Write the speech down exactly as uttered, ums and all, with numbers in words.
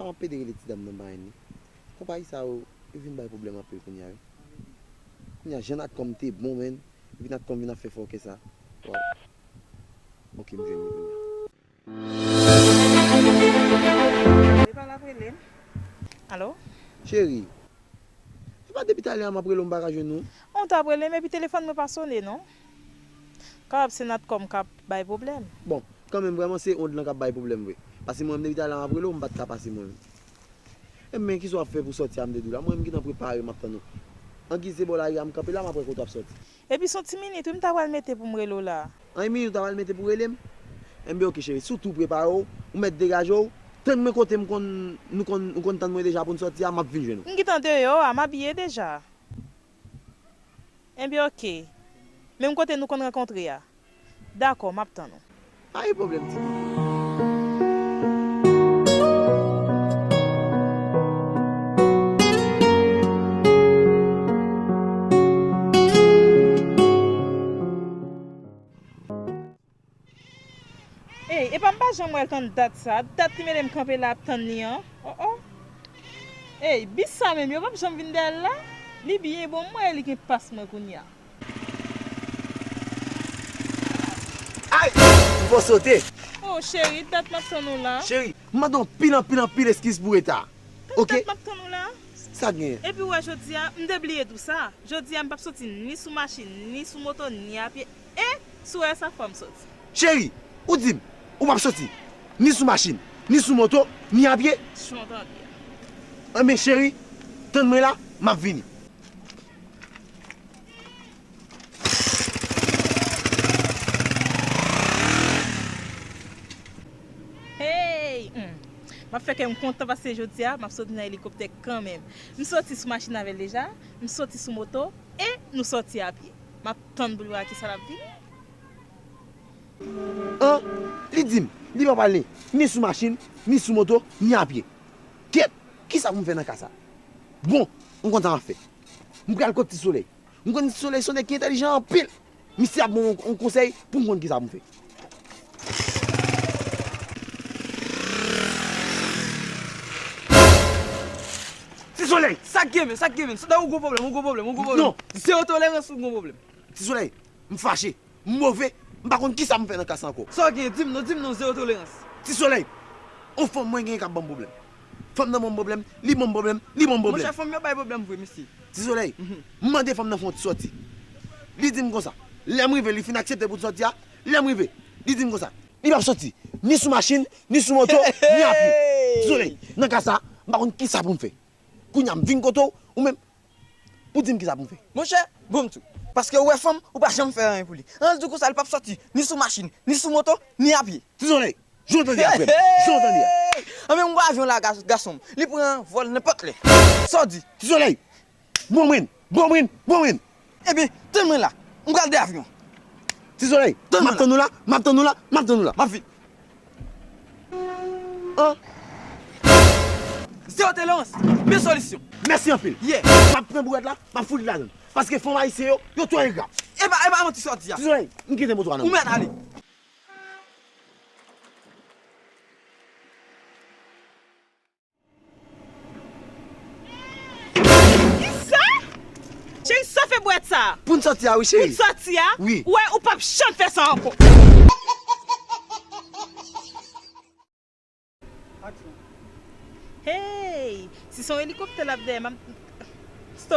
M ap pede rele ti dam nan bay li. Konpayi sa yo, yo vin bay pwoblèm anpil kounye a, wi. Kounye a, jan Natcom te bon, menn, epi Natcom vin ap fè fòkè sa. Waw. Ok, m jwenn li kounye a. Li pa la rele m. Alo? Cheri, se pa depi talè a m ap rele w, m pa ka jwenn ou? Ou t ap rele m, epi telefòn mwen pa sone, non. Kapab se Natcom k ap bay pwoblèm. Bon, kanmenm, vrèman, se ond lan k ap bay pwoblèm vre. Paske mwen menm, depi talè a m ap rele w, m pa t ka pase mwen menm. Ebyen, kisa w ap fè pou sòti a, m te di w la? Mwen, m gentan prepare, m ap tann ou. Angiz se bò lari a m kanpe la, m ap wè kote w ap sòti. Epi se yon ti minit, wi, m ta pral mete pou m rele w la. An, yon minit ou ta pral mete pou rele m? Enben, ok, cheri, si w tou prepare w, ou mèt degaje w, tann mwen kote m konn, nou konn, ou konn tann mwen deja pou n sòti a, m ap vin jwenn ou. M gentan deyò a, m abiye deja. Enben, ok. Menm kote nou konn rankontre a. Dakò, m ap tann ou. Pa gen pwoblèm, ti. Ey, epa m pa janm wè l tann dat sa. Dat li mete m kanpe la ap tann li an. Oh, oh. Ey, bis sa menm, yo p ap janm vin dèyè l la? Li byen bon, m wè li gen pas mwen kounye a. Ay! M fò sote. Oh, cheri, dat m ap tann ou la. Cheri, m mande w anpil, anpil, anpil eskiz pou reta a. Tout dat m ap tann ou la. Sa k genyen? Epi w wè jodi a, m te bliye di w sa. Jodi a, m p ap soti ni sou machin, ni sou moto, ni a pye. E, si w wè sa, fò m soti. Cheri, ou di m, ou p ap soti, ni sou machin, ni sou moto, ni a pye? Jan w tande a. Enben, cheri, tann mwen la, m ap vini. Hey! Hmm. M ap fè kè m kontan paske jodi a, m ap soti nan elikoptè kanmenm. M soti sou machin avè l deja, m soti sou moto, e nou soti a pye. M ap tann pou l wè a kisa l ap vini. An, li di m, li p ap ale ni sou machin, ni sou moto, ni a pye. Kyèt, kisa pou m fè nan ka sa? Bon, m konn sa m ap fè. M pral kot Ti Solèy. M konn Ti Solèy se yon nèg ki entèlijan anpil. Misye ap ban m yon, yon konsèy pou m konn kisa pou m fè. Ti Solèy! Sa k gen, men? Sa k gen, men? Sodèy, ou gon pwoblèm, ou gon pwoblèm, ou gon pwoblèm. Non. Zewo tolerans, ou gon pwoblèm. Ti Solèy, m fache, m move, m pa konn kisa pou m fè nan ka sa ankò. Sa w gen, di m non, di m non, zewo tolerans. Ti Solèy, yon fanm mwen genyen k ap ban m pwoblèm. Fanm nan ban m pwoblèm, li ban m pwoblèm, li ban m pwoblèm. Monchè, fanm yo bay pwoblèm vre, mesye. Ti Solèy, m mande fanm nan fè yon ti sòti. Li di m konsa, lè m rive, li fin aksepte pou n sòti a, lè m rive, li di m konsa, li p ap sòti, ni sou machin, ni sou moto, ni a pye. Ti Solèy, nan ka sa, m pa konn kisa pou m fè. Kounye a, m vin kote w, ou menm, pou di m kisa pou m fè. Monchè, bon m di w. Paske ou wè fanm, ou pa janm fè anyen pou li. An, l di w konsa, li p ap sòti, ni sou machin, ni sou moto, ni a pye. Ti Solèy, jan w tande a, frè m. Jan w tande a. Anben, m wè avyon la, ga-, gason m. Li pran vòl nenpòt lè. Sa w di? Ti Solèy, bon mwen, bon mwen, bon mwen. Ebyen, tann mwen la. M pral dèyè avyon. Ti Solèy, m ap tann ou la, m ap tann ou la, m ap tann ou la. M ap vin. An. Zewo tolerans, men solisyon. Mèsi anpil. Yeah. M ap pran bourèt la, m ap fout li ladan l. Paske fanm ayisyen yo, yo twò engra. E pa, e pa manti sa w di a. Ti Solèy, m kite moto a nan men w. Ou mèt ale. Kisa? Cheri, sofe bwèt sa. Pou n sòti a, wi, cheri. Pou n sòti a? Wi. Ou wè, ou p ap janm fè sa ankò. Hey! Si se yon elikoptè l ap dèyè m, m ap stop.